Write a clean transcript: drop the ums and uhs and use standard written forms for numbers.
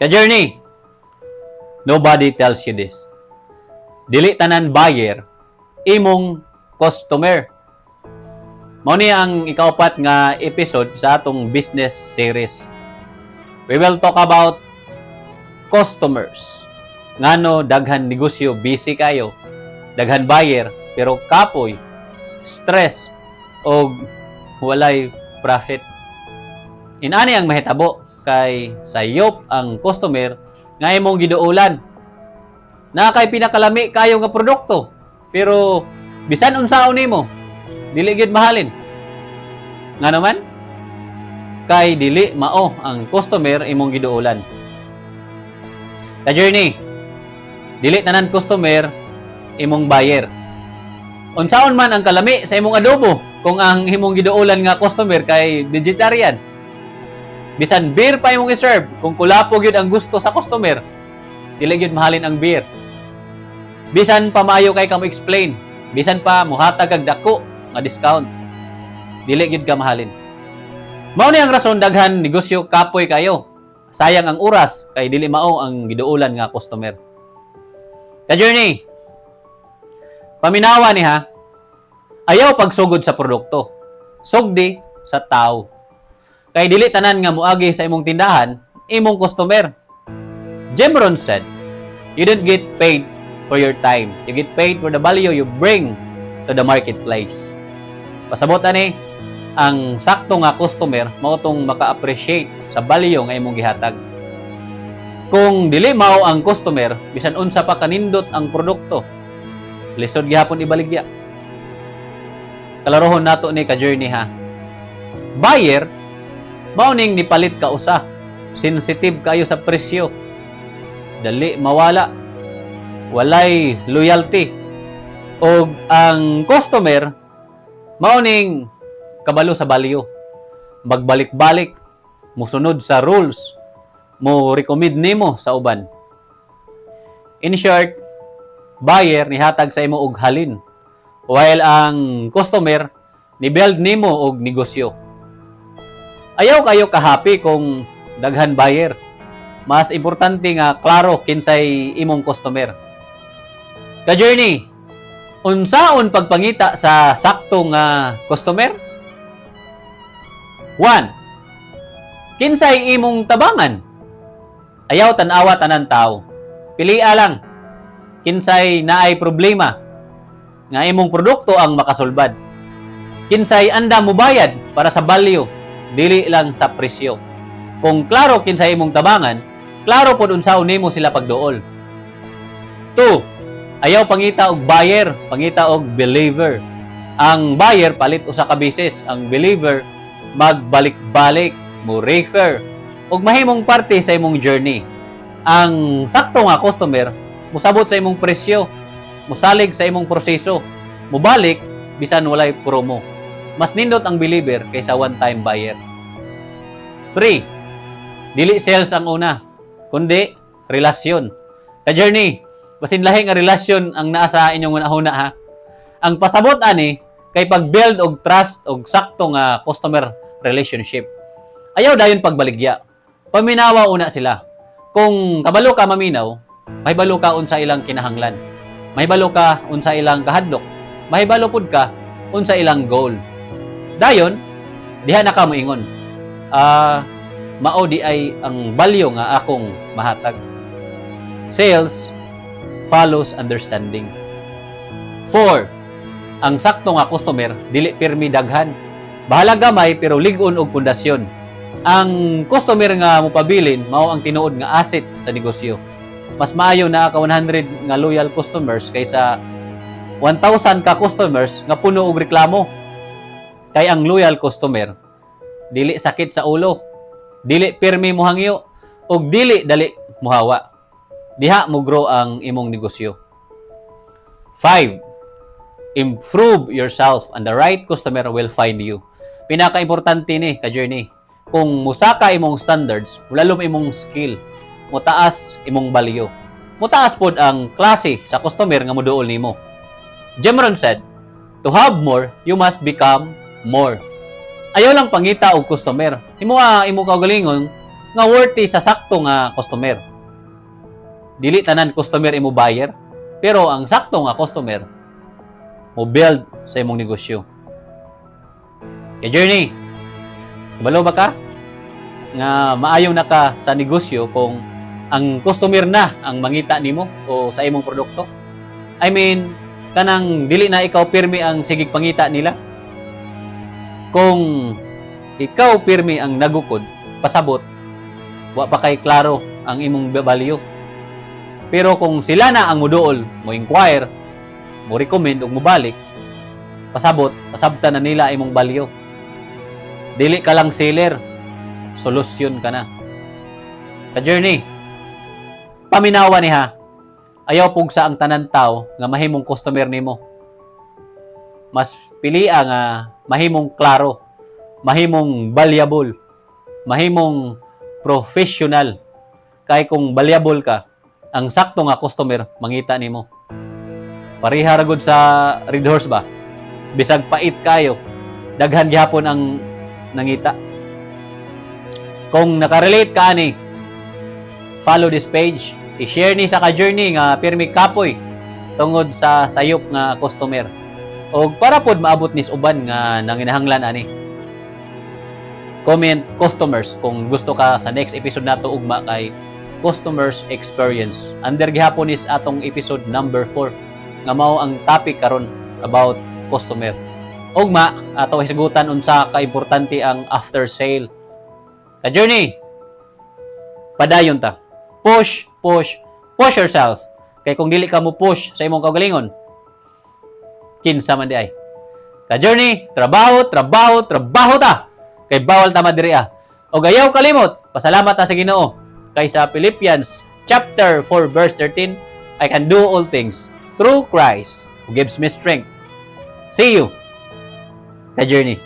Ka-journey, nobody tells you this. Dili tanan buyer, imong customer. Mao ni ang ikaupat nga episode sa atong business series. We will talk about customers. Ngano daghan negosyo busy kayo, daghan buyer pero kapoy, stress og walay profit. Inani ang mahitabo kay sayop ang customer nga imong giduolan. Na kay pinakalami kayo nga produkto pero bisan unsaon nimo, dili gyud mahalin. Nga naman kay dili mao ang customer imong giduolan. Ka journey, dili tanan customer imong buyer. Unsaon man ang kalami sa imong adobo kung ang imong giduolan nga customer kay vegetarian? Bisan beer pa imong i-serve, kung kulapo gyud ang gusto sa customer, dili gyud mahalin ang beer. Bisan pa maayo kay ka mo explain, bisan pa muhatag kag dako nga discount, dili gyud ka mahalin. Mao ni ang rason daghan negosyo kapoy kayo. Sayang ang oras kay dili mao ang giduolan nga customer. Ka journey, paminawa ni ha. Ayaw pagsugod sa produkto. Sugdi sa tao. Kay dili tanan nga muagi sa imong tindahan, imong customer. Jim Rohn said, "You don't get paid for your time. You get paid for the value you bring to the marketplace." Pasabot ani, ang sakto nga customer mao tong maka-appreciate sa value nga imong gihatag. Kung dili mao ang customer, bisan unsa pa kanindot ang produkto, lisod gihapon ibaligya. Kalarohon nato ni, ka journey, ha. Buyer, mao ning nipalit ka usa. Sensitive kayo sa presyo. Dali mawala. Walay loyalty. Og ang customer, mao ning kabalo sa value. Magbalik-balik, musunod sa rules, mo recommend nimo sa uban. In short, buyer nihatag sa imo og halin, while ang customer ni build nimo og negosyo. Ayaw kayo ka-happy kung daghan buyer. Mas importante nga klaro kinsay imong customer. Ka journey, unsaon pagpangita sa sakto nga customer? 1. Kinsay imong tabangan? Ayaw tan-awa tanan tao. Pilia lang kinsay naay problema nga imong produkto ang makasulbad. Kinsay andam mobayad para sa value, dili lang sa presyo. Kung klaro kinsay imong tabangan, klaro pod unsaon nimo sila pagduol. 2. Ayaw pangita og buyer, pangita og believer. Ang buyer palit usa ka beses, ang believer magbalik-balik, mo refer ug mahimong parte sa imong journey. Ang sakto nga customer musabot sa imong presyo, musalig sa imong proseso, mubalik bisan walay promo. Mas nindot ang believer kaysa one-time buyer. 3. Dili sales ang una, kundi relasyon. Ka-journey, basin lahi nga relasyon ang naa sa inyong hunahuna ha. Ang pasabot ani kay pag-build og trust og sakto nga customer relationship. Ayaw dayon pagbaligya. Paminawa una sila. Kung kabalo ka maminaw, mahibalo ka unsa ilang kinahanglan. Mahibalo ka unsa ilang kahadlok. Mahibalo pud ka unsa ilang goal. Dayon, diha na ka moingon. Ah, mao di ay ang value nga akong mahatag. Sales follows understanding. 4. Ang sakto nga customer dili pirmi daghan. Bahala gamay pero lig-on og pundasyon. Ang customer nga mopabilin mao ang tinuod nga asset sa negosyo. Mas maayo na ka 100 nga loyal customers kaysa 1,000 ka customers nga puno og reklamo. Kay ang loyal customer dili sakit sa ulo, dili pirmi mohangyo ug dili dali muhawa. Diha mo grow ang imong negosyo. 5. Improve yourself and the right customer will find you. Pinaka-importante ni, ka-journey. Kung musaka imong standards, mulalom imong skill, mutaas imong value. Mutaas pod ang klase sa customer nga moduol nimo. Jim Rohn said, "To have more, you must become more." Ayaw lang pangita og customer. Imo kaugalingon nga worthy sa sakto nga customer. Dili tanan customer imo buyer, pero ang sakto nga customer mo build sa imong negosyo. Ka journey, kabalo ba ka nga maayo na ka sa negosyo kung ang customer na ang mangita nimo o sa imong produkto? I mean, kanang dili na ikaw pirmi ang sigig pangita nila. Kung ikaw pirmi ang nagukod, pasabot, wa pa kay klaro ang imong value. Pero kung sila na ang muduol, mo inquire, mo recommend ug mobalik, pasabot, pasabta na nila imong value. Dili ka lang seller, solusyon ka na. Ka-journey, paminawa ni ha, ayaw pugsa ang tanan tao nga mahimong customer nimo. Mas pilia nga mahimong klaro, mahimong valuable, mahimong professional. Kay kung valuable ka, ang sakto nga customer mangita nimo. Pareha ra gud sa Red Horse ba? Bisag pait kayo, daghan gihapon ang nangita. Kung nakarelate ka ani, follow this page, i-share ni sa ka-journey nga pirmi kapoy tungod sa sayop nga customer. O para pod maabot ni sa uban nga nanginahanglan ani. Comment "customers" kung gusto ka sa next episode nato ugma kay customers experience. Under gihapon is atong episode number 4 nga mao ang topic karon about customer. Ugma ato hisgutan unsa ka importante ang after sale. Ka journey, padayon ta. Push, push, push yourself. Kay kung dili ka mo push sa imong kaugalingon, kinsa man di ay? Ka journey, trabaho, trabaho, trabaho ta. Kay bawal ta madiri ah. Og ayaw kalimot, pasalamat ta sa Ginoo. Kay sa Philippians chapter 4 verse 13, "I can do all things through Christ who gives me strength." See you, ka journey.